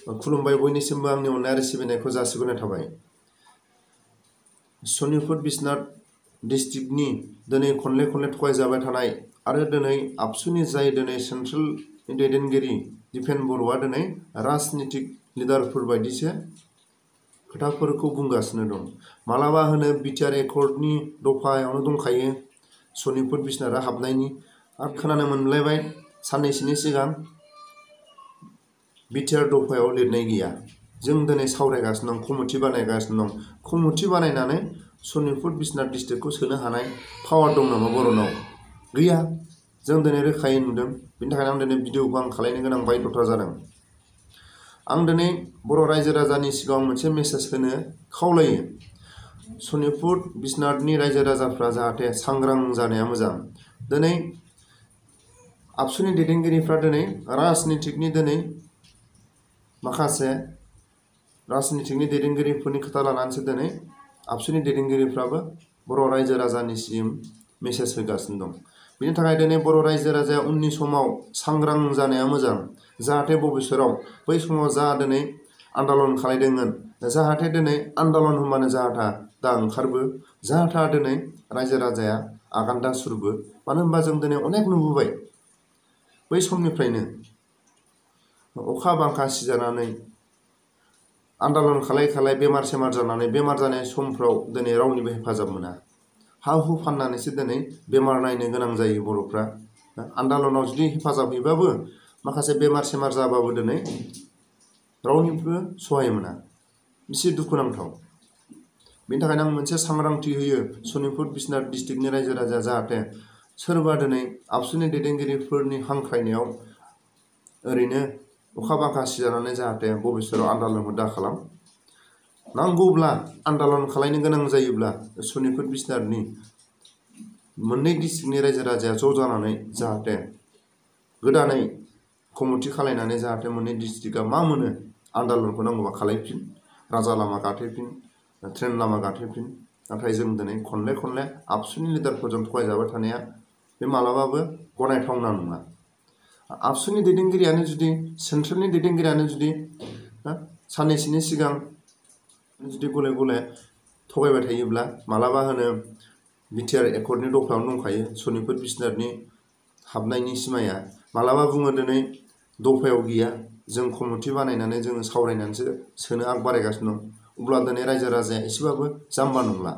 खुलुमबाय बयनिसिमबो आंनि अननाय आरो सिबिनायखौ जासिगोरनाय थाबाय। सनितपुर बिश्वनाथ डिस्ट्रिक्टनि दिनै खनले थगायजाबाय थानाय आरो दिनै आबसुनि जाय दिनै सेन्ट्रेलनि दैदेनगिरि दिपेन बर'आ दिनै राजनितिक लिडारफोर बायदिसो खोथाफोरखौ बुंगासिनो दं। मालाबा होनो बिटिआर एकर्डनि दफायावनो दंखायो सनितपुर बिश्वनाथआ हाबनायनि, आरो खोनानो मोनलायबाय साननैसोनि सिगां बिटिआर दफायाव लिरनाय गैया। जों दिनै सावरायगासिनो दं, कमिटि बानायगासिनो दं। कमिटि बानायनानै सनितपुर बिश्वनाथ डिस्ट्रिक्टखौ सोनो हानाय पावार दं नामा बर'नाव? गैया। जों दिनै रोखायै नुदों। बिनि थाखायनो आं दिनै भिडिअखौ आं खालायनो गोनां बायध'ता जादों। आं दिनै बर' रायजो राजानि सिगाङाव मोनसे मेसेज होनो खावलायो। सनितपुर बिश्वनाथनि रायजो राजाफ्रा जाहाथे सांग्रां जानाया मोजां। दिनै आबसुनि दैदेनगिरिफ्रा दिनै राजनितिकनि दिनै माखासे राजनितिकनि दैदेनगिरिफोरनि खोथा लानानैसो दिनै आबसुनि दैदेनगिरिफ्राबो बर' रायजो राजानिसिम मेसेज होगासिनो दं। बिनि थाखाय दिनै बर' रायजो राजाया उननि समाव सांग्रां जानाया मोजां। जाहाथे भबिष्यतआव बै समाव जा दिनै आन्दलन खालायदोंमोन, जाहाथे दिनै आन्दलन होनबानो जाहा दा ओंखारबो, जाहा दिनै रायजो राजाया आगान दा सुरबो। मानो होनबा जों दिनै अनेक नुबोबाय बै समनिफ्रायनो अखा बांखा सिजानानै आन्दलन खालाय बेमार सेमार जानानै बेमार जानाय समफ्राव दिनै रावनिबो हेफाजाब मोना। हा हु फाननानैसो दिनै बेमार नायनो गोनां जायो बर'फ्रा। आन्दलनाव जुदि हेफाजाब हैबाबो माखासे बेमार सेमार जाबाबो दिनै रावनिबो सहाय मोना। एसे दुखुनांथाव। बेनि थाखायनो आं मोनसे सांग्रांथि होयो सनितपुर बिश्वनाथ डिस्ट्रिक्टनि रायजो राजाया जाहाथे सोरबा दिनै आबसुनि दैदेनगिरिफोरनि हांख्रायनायाव ओरैनो अखा बांखा सिजानानै जाहाथे भबिष्यतआव आन्दलनखौ दा खालाम। नांगौब्ला आन्दलन खालायनो गोनां जायोब्ला सनितपुर बिश्वनाथनि मोननै डिस्ट्रिक्टनि रायजो राजाया ज' जानानै जाहाथे गोदानै कमिटि खालायनानै जाहाथे मोननै डिस्ट्रिक्टआ मा मोनो आन्दलनखौ नांगौबा खालायफिन, राजा लामा गाथेफिन, ट्रेन लामा गाथेफिन। नाथाय जों दिनै खनले आबसुनि लिडारफोरजों थगायजाबाय थानाया बे मालाबाबो गनायथावना नङा। आबसुनि दैदेनगिरियानो जुदि सेन्ट्रेलनि दैदेनगिरियानो जुदि साननैसोनि सिगां जुदि गले थगायबाय थायोब्ला मालाबा होनो बिटिआर एकर्डनि दफायावनो दंखायो सनितपुर बिश्वनाथनि हाबनायनि सिमाया, मालाबा बुङो दिनै दफायाव गैया, जों कमिटि बानायनानै जोङो सावरायनानैसो सोनो आग बारायगासिनो दं। अब्ला दिनै रायजो राजाया एसेबाबो जाम्बा नंला।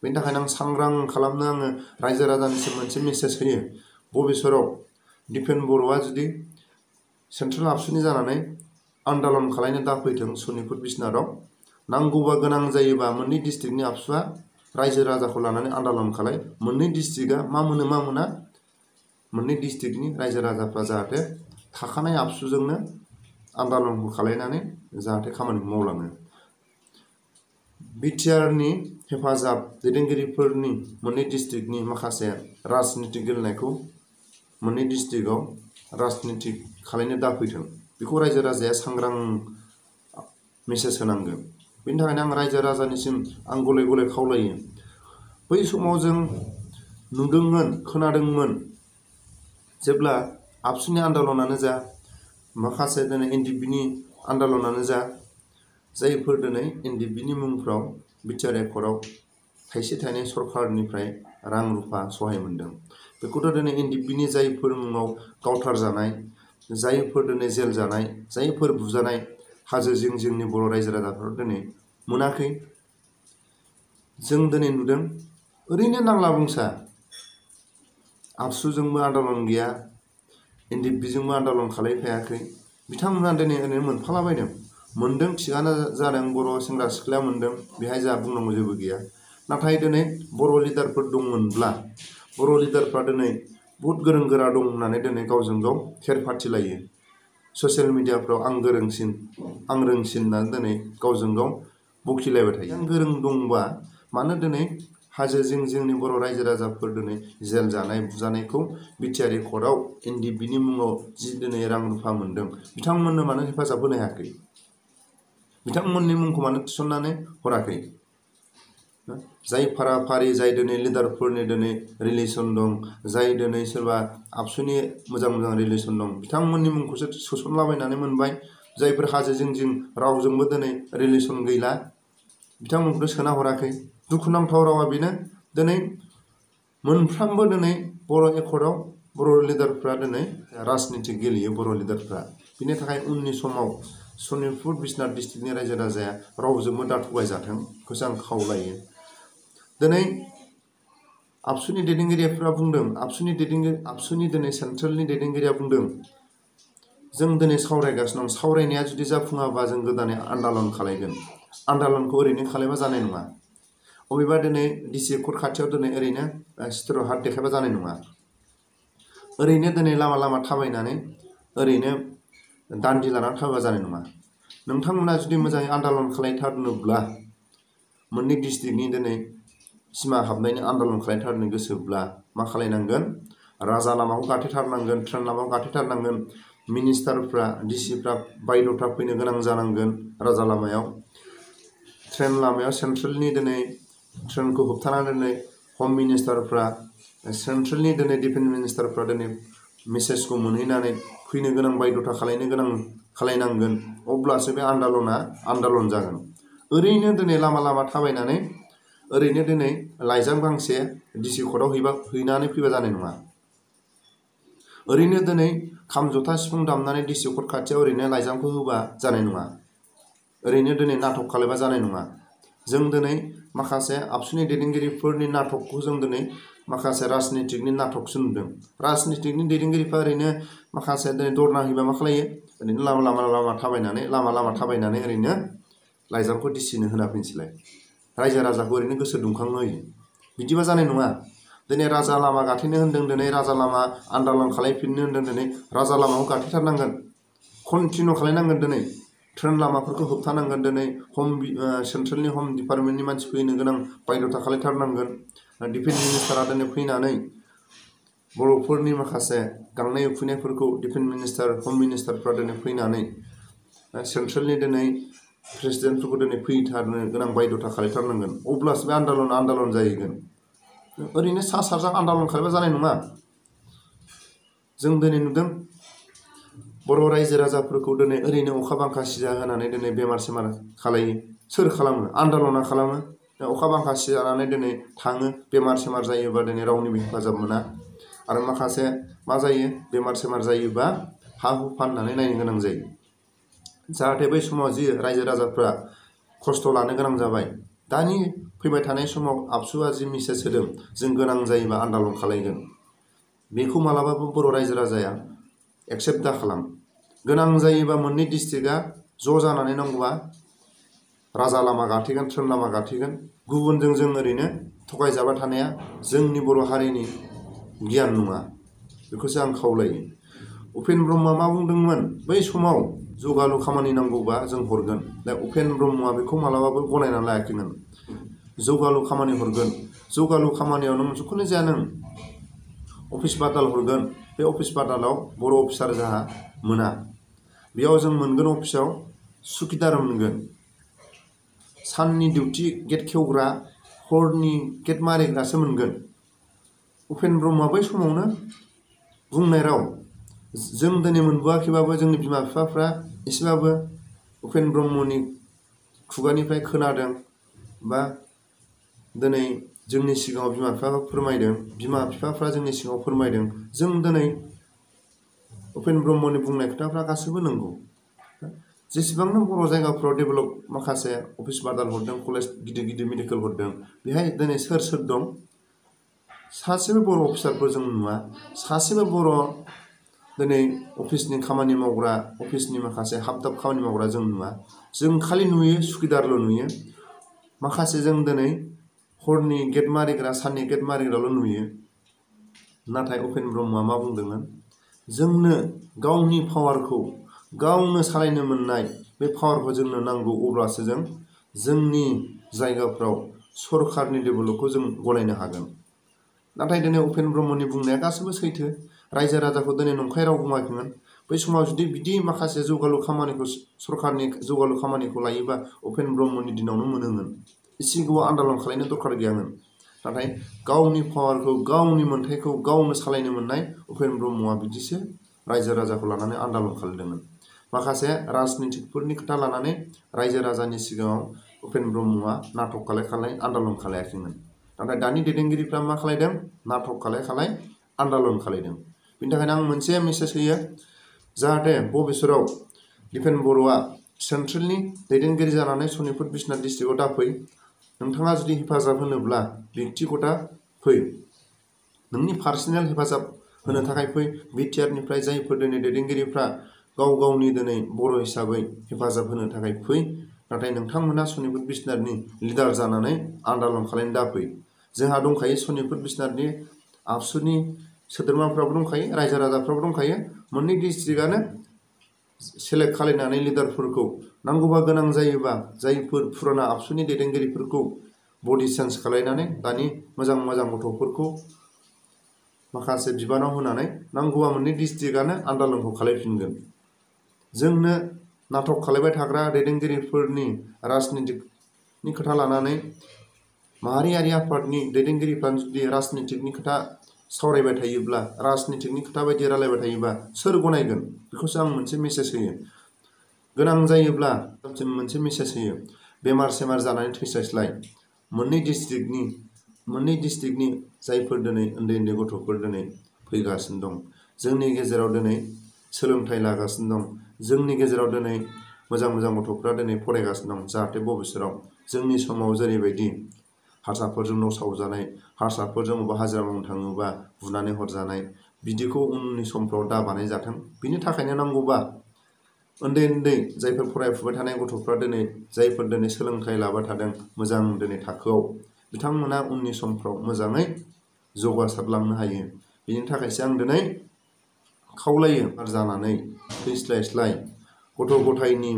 बेनि थाखायनो आं सांग्रां खालामनो आङो रायजो राजानिसिम मोनसे मेसेज होयो। भबिष्यतआव दिपेन बर'आ जुदि सेन्ट्रेल आबसुनि जानानै आन्दलन खालायनो दाफैथों सनितपुर बिश्वनाथआव। नांगौबा गोनां जायोबा मोननै डिस्ट्रिक्टनि आबसुआ रायजो राजाखौ लानानै आन्दलन खालाय। मोननै डिस्ट्रिक्टआ मा मोनो मा मोना मोननै डिस्ट्रिक्टनि रायजो राजाफ्रा जाहाथे थाखानाय आबसुजोंनो आन्दलनखौ खालायनानै जाहाथे खामानिखौ मावलाङो। बिटिआरनि हेफाजाब दैदेनगिरिफोरनि मोननै डिस्ट्रिक्टनि माखासे राजनितिक गेलेनायखौ मोननै डिस्ट्रिक्टआव राजनितिक खालायनो दाफैथों, बेखौ रायजो राजाया सांग्रां मेसेज होनांगोन। बेनि थाखायनो आं रायजो राजानिसिम आं गले खावलायो। बै समाव जों नुदोंमोन, खोनादोंमोन, जेब्ला आबसुनि आन्दलनानो जा, माखासे दिनै एनडिएफबिनि आन्दलनानो जा, जायफोर दिनै एनडिएफबिनि मुंफ्राव बिटिआर एकर्डआव थाइसे थाइनै सरकारनिफ्राय रां रुफा सहाय मोनदों। बेखौथ' दिनै एनडिएफबिनि जायफोर मुङाव गावथार जानाय, जायफोर दिनै जेल जानाय, जायफोर बुजानाय हाजो जिंनि बर' रायजो राजाफोर दिनै मोनाखै। जों दिनै नुदों ओरैनो नांला बुंसा आबसुजोंबो आन्दलन गैया, एनडिएफबिजोंबो आन्दलन खालायफायाखै। बिथांमोना दिनै ओरैनो मोनफालाबायदों। मोनदों थिगानो जादों, बर' सेंग्रा सिख्लाया मोनदों, बेहाय जोंहा बुंनांगौ जेबो गैया। नाथाय दिनै बर' लिडारफोर दंमोनब्ला, बर' लिडारफ्रा दिनै बहुद गोरों गोरा दं होननानै दिनै गावजों गाव खेर फाथिलायो। ससियेल मिडियाफ्राव आं गोरोंसिन, आं रोंसिन होननानै दिनै गावजों गाव बखिलायबाय थायो। आं गोरों दंबा मानो दिनै हाजो जिंनि बर' रायजो राजाफोर दिनै जेल जानाय बुजानायखौ बिटिआर एकर्डआव एनडिएफबिनि मुङाव जि दिनै रां रुफा मोनदों, बिथांमोननो मानो हेफाजाब होनो हायाखै? बिथांमोननि मुंखौ मानो थिसननानै हराखै? जाय फाराफारि, जाय दिनै लिडारफोरनि दिनै रिलेसन दं, जाय दिनै सोरबा आबसुनि मोजां रिलेसन दं, बिथांमोननि मुंखौसो सोसनलाबायनानै मोनबाय। जायफोर हाजोजों जिं रावजोंबो दिनै रिलेसन गैला बिथांमोनखौ सोना हराखै। दुखुनांथाव रावा बेनो दिनै मोनफ्रोमबो दिनै बर' एकर्डआव बर' लिडारफ्रा दिनै राजनिति गेलेयो बर' लिडारफ्रा। बिनि थाखाय उननि समाव सनितपुर बिश्वनाथ डिस्ट्रिक्टनि रायजो राजाया रावजोंबो दा थगायजाथोंखौसो आं खावलायो। दिनै आबसुनि दैदेनगिरिफ्रा बुंदों, आबसुनि दिनै सेन्ट्रेलनि दैदेनगिरिया बुंदों जों दिनै सावरायगासिनो दं, सावरायनाया जुदि जाफुङाबा जों गोदानै आन्दालन खालायगोन। आन्दालनखौ ओरैनो खालायबा जानाय नङा। अबेबा दिनै डिसि कर्ट खाथियाव दिनै ओरैनो सिथर हात देखायबा जानाय नङा। ओरैनो दिनै लामा लामा थाबायनानै ओरैनो दान्दि लानानै थाबायबा जानाय नङा। नोंथांमोना जुदि मोजाङै आन्दालन खालायथारनोब्ला मोननै डिस्ट्रिक्टनि दिनै सिमा हाबनायनि आन्दालन खालायथारनो गोसोब्ला मा खालायनांगोन? राजा लामाखौ गाथेथारनांगोन, ट्रेन लामाखौ गाथेथारनांगोन। मिनिस्टारफ्रा डिसिफ्रा बायद'था फैनो गोनां जानांगोन राजा लामायाव। ट्रेन लामायाव सेन्ट्रेलनि दिनै ट्रेनखौ होबथानानै दिनै हम मिनिस्टारफ्रा सेन्ट्रेलनि दिनै डिफेन्स मिनिस्टारफ्रा दिनै मेसेजखौ मोनहैनानै फैनो गोनां बायद'था खालायनांगोन। अब्लासो बे आन्दालन जागोन। ओरैनो दिनै लामा लामा थाबायनानै ओरैनो दिनै लाइजाम गांसे डिसि कर्टआव हैनानै फैबा जानाय नङा। ओरैनो दिनै खाम जथा सिफुं दामनानै डिसि कर्ट खाथियाव ओरैनो लाइजामखौ होबा जानाय नङा। ओरैनो दिनै नाटक खालायबा जानाय नङा। जों दिनै माखासे आबसुनि दैदेनगिरिफोरनि नाटकखौ जों दिनै माखासे राजनितिकनि नाटकसो नुदों। राजनितिकनि दैदेनगिरिफ्रा ओरैनो माखासे दिनै धरना होयोबा मा खालायो? ओरैनो लामा थाबायनानै ओरैनो लाइजामखौ डिसिनो होना फैनोसैलाय। रायजो राजाखौ ओरैनो गोसो दुंखांनो होयो। बिदिबा जानाय नङा। दिनै राजा लामा गाथेनो होन्दों, दिनै राजा लामा आन्दालन खालायफिननो होन्दों, दिनै राजा लामाखौ गाथेथारनांगोन। कन्टिनिउ खालायनांगोन दिनै। ट्रेन लामाफोरखौ होबथानांगोन दिनै। सेन्ट्रेलनि हम डिपार्टमेन्टनि मानसि फैनो गोनां बायद'था खालायथारनांगोन। डिफेन्स मिनिस्टारा दिनै फैनानै बर'फोरनि माखासे गांनाय उखैनायफोरखौ डिफेन्स मिनिस्टार, हम मिनिस्टारफ्रा दिनै फैनानै सेन्ट्रेलनि दिनै प्रेसिडेन्टफोरखौ दिनै फैथारनो गोनां बायद'था खालायथारनांगोन। अब्लासो बे आन्दालन जाहैगोन। ओरैनो सा सारजा आन्दालन खालायबा जानाय नङा। जों दिनै नुदों बर' रायजो राजाफोरखौ दिनै ओरैनो अखा बांखा सिजा होनानै दिनै बेमार सेमार खालायो। सोर खालामो? आन्दालना खालामो। अखा बांखा सिजानानै दिनै थाङो। बेमार सेमार जायोबा दिनै रावनिबो हेफाजाब मोना। आरो माखासे मा जायो? बेमार सेमार जायोबा हा हु फाननानै नायनो गोनां जायो। जाहाथे बै समाव जि रायजो राजाफ्रा खस्थ' लानो गोनां जाबाय। दानि फैबाय थानाय समाव आबसुआ जि मेसेज होदों जों गोनां जायोबा आन्दालन खालायगोन। बेखौ मालाबाबो बर' रायजो राजाया एक्सेप्ट दा खालाम। गोनां जायोबा मोननै डिस्ट्रिक्टआ ज' जानानै नांगौबा राजा लामा गाथेगोन, ट्रेन लामा गाथेगोन। गुबुनजों जों ओरैनो थगायजाबाय थानाया जोंनि बर' हारिनि गियान नङा। बेखौसो आं खावलायो। उपेन ब्रह्मआ मा बुंदोंमोन? बै समाव जौगालु खामानि नांगौबा जों हरगोन। दा उपेन ब्रह्मआ बेखौ मालाबाबो गनायनानै लायाखैमोन। जौगालु खामानि हरगोन। जौगालु खामानियाव नों जिखुनु जाया नों अफिस बादाल हरगोन। बे अफिस बादालाव बर' अफिसार जाहा मोना। बेयाव जों मोनगोन अफिसाव सुखिदार मोनगोन। साननि डिउटि गेट खेवग्रा, हरनि गेट मारिग्रासो मोनगोन। उपेन ब्रह्मआ बै समावनो बुंनाय राव। जों दिनै मोनबोआखैबाबो जोंनि बिमा बिफाफ्रा एसेबाबो उपेन ब्रह्मनि खुगानिफ्राय खोनादों बा दिनै जोंनि सिगाङाव बिमा बिफाफ्रा फोरमायदों। बिमा बिफाफ्रा जोंनि सिगाङाव फोरमायदों। जों दिनै उपेन ब्रह्मनि बुंनाय खोथाफ्रा गासैबो नंगौ। जेसेबांनो बर' जायगाफ्राव डेभेलप माखासे अफिस बादाल हरदों, कलेज गिदिर गिदिर मेडिकेल हरदों, बेहाय दिनै सोर दं? सासेबो बर' अफिसारफोर जों नुवा। सासेबो बर' दिनै अफिसनि खामानि मावग्रा, अफिसनि माखासे हाब दाब खामानि मावग्रा जों नुवा। जों खालि नुयो सुखिदारल' नुयो। माखासे जों दिनै हरनि गेट मारिग्रा, साननि गेट मारिग्राल' नुयो। नाथाय उपेन ब्रह्मआ मा बुंदोंमोन? जोंनो गावनि पावारखौ गावनो सालायनो मोननाय बे पावारखौ जोंनो नांगौ। अब्लासो जों जोंनि जायगाफ्राव सरकारनि डेभेलपखौ जों गनायनो हागोन। नाथाय दिनै उपेन ब्रह्मनि बुंनाया गासैबो सैथो। रायजो राजाखौ दिनै नंखाय राव बुङाखैमोन। बै समाव जुदि बिदि माखासे जौगालु खामानिखौ सरकारनि जौगालु खामानिखौ लायोबा उपेन ब्रह्मनि दिनावनो मोनोमोन। एसे गोबाव आन्दालन खालायनो दरखार गैयामोन। नाथाय गावनि पावारखौ, गावनि मोन्थायखौ गावनो सालायनो मोननाय उपेन ब्रह्मआ बिदिसो रायजो राजाखौ लानानै आन्दालन खालायदोंमोन। माखासे राजनितिकफोरनि खोथा लानानै रायजो राजानि सिगाङाव उपेन ब्रह्मआ नाटक खालाय आन्दालन खालायाखैमोन। नाथाय दानि दैदेनगिरिफ्रा मा खालायदों? नाटक खालाय आन्दालन खालायदों। बिनि थाखायनो आं मोनसे मेसेज होयो, जाहाथे भबिसतआव दिपेन बर'आ सेन्ट्रेलनि दैदेनगिरि जानानै सनितपुर बिश्वनाथ डिस्ट्रिक्टआव दाफै। नोंथाङा जुदि हेफाजाब होनोब्ला बेक्तिगता फै, नोंनि पार्सनेल हेफाजाब होनो थाखाय फै। बिटिआरनिफ्राय जायफोर दिनै दैदेनगिरिफ्रा गाव गावनि दिनै बर' हिसाबै हेफाजाब होनो थाखाय फै। नाथाय नोंथांमोना सनितपुर बिश्वनाथनि लिडार जानानै आन्दालन खालायनो दाफै। जोंहा दंखायो सनितपुर बिश्वनाथनि आबसुनि सोद्रोमाफ्राबो दंखायो, रायजो राजाफ्राबो दंखायो। मोननै डिस्ट्रिक्टआनो सेलेक्ट खालायनानै लिडारफोरखौ नांगौबा गोनां जायोबा जायफोर फुराना आबसुनि दैदेनगिरिफोरखौ बडि चेन्ज खालायनानै दानि मोजां गथ'फोरखौ माखासे बिबानाव होनानै नांगौबा मोननै डिस्ट्रिक्टआनो आन्दालनखौ खालायफिनगोन। जोंनो नाटक खालायबाय थाग्रा दैदेनगिरिफोरनि राजनितिकनि खोथा लानानै माहारियारि आफादनि दैदेनगिरिफ्रा जुदि राजनितिकनि खोथा सावरायबाय थायोब्ला, राजनितिकनि खोथा बायदि रायलायबाय थायोबा सोर गनायगोन? बेखौसो आं मोनसे मेसेज होयो। गोनां जायोब्ला मोनसे मेसेज होयो, बेमार सेमार जानानै थैस्लायस्लाय मोननै डिस्ट्रिक्टनि जायफोर दिनै उन्दै गथ'फोर दिनै फैगासिनो दं, जोंनि गेजेराव दिनै सोलोंथाइ लागासिनो दं, जोंनि गेजेराव दिनै मोजां गथ'फ्रा दिनै फरायगासिनो दं। जाहाथे भबिसतआव जोंनि समाव जेरैबायदि हारसाफोरजों न' सावजानाय, हारसाफोरजों बबेबा हाजिरा मावनो थाङोबा बुनानै हरजानाय, बिदिखौ उननि समफ्राव दा बानाय जाथों। बिनि थाखायनो नांगौबा उन्दै जायफोर फरायफुबाय थानाय गथ'फ्रा दिनै जायफोर दिनै सोलोंथाइ लाबाय थादों मोजां दिनै थाखोआव, बिथांमोना उननि समफ्राव मोजाङै जौगासारलांनो हायो। बिनि थाखायसो आं दिनै खावलायो जानानै थैस्लायस्लाय गथ' गथायनि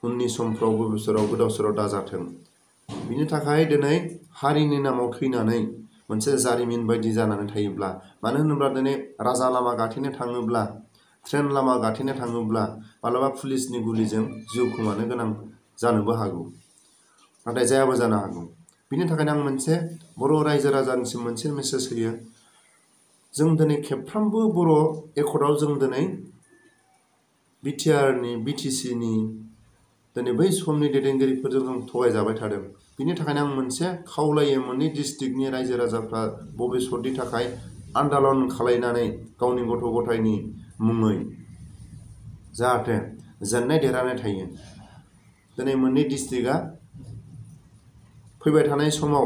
उननि समफ्राव भबिसतआव गोदाव सोराव दाजाथों। बिनि थाखाय दिनै हारिनि नामाव थैनानै मोनसे जारिमिन बायदि जानानै थायोब्ला, मानो होनोब्ला दिनै राजा लामा गाथेनो थाङोब्ला, ट्रेन लामा गाथेनो थाङोब्ला मालाबा पुलिसनि गुलिजों जिउ खोमानो गोनां जानोबो हागौ, नाथाय जायाबो जानो हागौ। बिनि थाखायनो आं मोनसे बर' रायजो राजानिसिम मोनसे मेसेज होयो, जों दिनै खेबफ्रामबो बर' एकर्डआव जों दिनै बिटिआरनि बिटिसिनि दिनै बै समनि दैदेनगिरिफोरजों जों थगायजाबाय थादों। बिनि थाखायनो आं मोनसे खावलायो, मोननै डिस्ट्रिक्टनि रायजो राजाफ्रा भबिसतनि थाखाय आन्दालन खालायनानै गावनि गथ' गथायनि मुङै जाहाथे जेननाय देरहानाय थायो। दिनै मोननै डिस्ट्रिक्टआ फैबाय थानाय समाव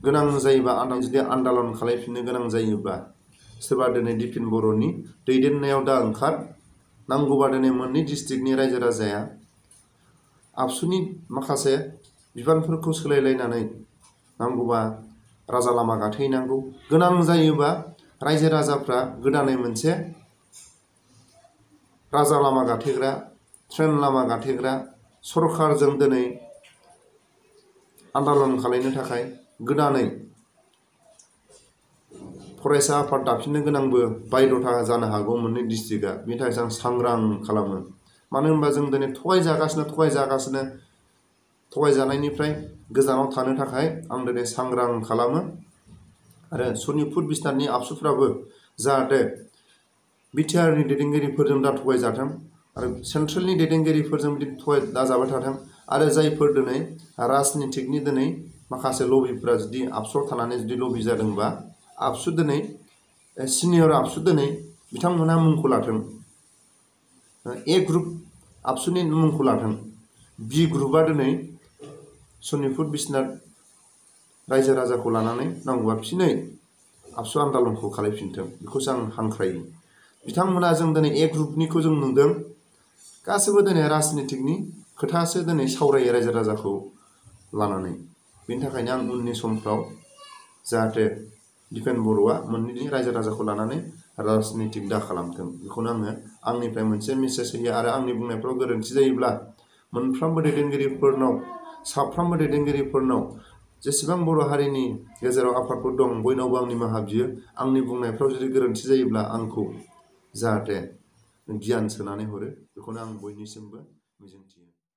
गोनां जायोबा जुदि आन्दालन खालायफिननो गोनां जायोब्ला, सोरबा दिनै दिपेन बर'नि दैदेननायाव दा ओंखार। नांगौबा दिनै मोननै डिस्ट्रिक्टनि रायजो राजाया आबसुनि माखासे बिबानफोरखौ सोलायलायनानै नांगौबा राजा लामा गाथेहैनांगौ। गोनां जायोबा रायजो राजाफ्रा गोदानै मोनसे राजा लामा गाथेग्रा, ट्रेन लामा गाथेग्रा सरखारजों दिनै आन्दालन खालायनो थाखाय गोदानै फरायसा आफाद दाफिननो गोनांबो बायध'था जानो हागौ मोननै डिस्ट्रिक्टआ। बिनि थाखाय आं सांग्रां खालामो। मानो होनबा जों दिनै थगायजानायनिफ्राय गोजानाव थानो थाखाय आं दिनै सांग्रां खालामो। आरो सनितपुर बिश्वनाथनि आबसुफ्राबो जाहाथे बिटिआरनि दैदेनगिरिफोरजों दा थगायजाथों आरो सेन्ट्रेलनि दैदेनगिरिफोरजों बिदि दाजाबाय थाथों। आरो जायफोर दिनै राजनितिकनि दिनै माखासे लबिफोरा जुदि आबसुआव थानानै जुदि लबि जादोंबा, आबसु दिनै सिनियर आबसु दिनै बिथांमोनहा मुंखौ लाथों। ए ग्रुप आबसुनि मुंखौ लाथों। बि ग्रुपआ दिनै सनितपुर बिश्वनाथ रायजो राजाखौ लानानै नांगौबा फिनै आबसु आन्दालनखौ खालायफिनथों, बेखौसो आं हांख्रायो। बिथांमोना जों दिनै ए ग्रुपनिखौ जों नुदों, गासैबो दिनै राजनितिकनि खोथासो दिनै सावरायो रायजो राजाखौ लानानै। बेनि थाखायनो आं उननि समफ्राव जाहाथे दिपेन बर'आ मोननै रायजो राजाखौ लानानै राजनितिक दा खालामथों, बेखौनो आङो आंनिफ्राय मोनसे मेसेज होयो। आरो आंनि बुंनायफ्राव गोरोन्थि जायोब्ला साफ्रोमबो दैदेनगिरिफोरनाव जेसेबां बर' हारिनि गेजेराव आफादफोर दं बयनावबो आं निमाहा बियो। आंनि बुंनायफ्राव जुदि गोरोन्थि जायोब्ला आंखौ जाहाथे गियान सोनानै हरो, बेखौनो आं बयनिसिमबो मिजिंथियो।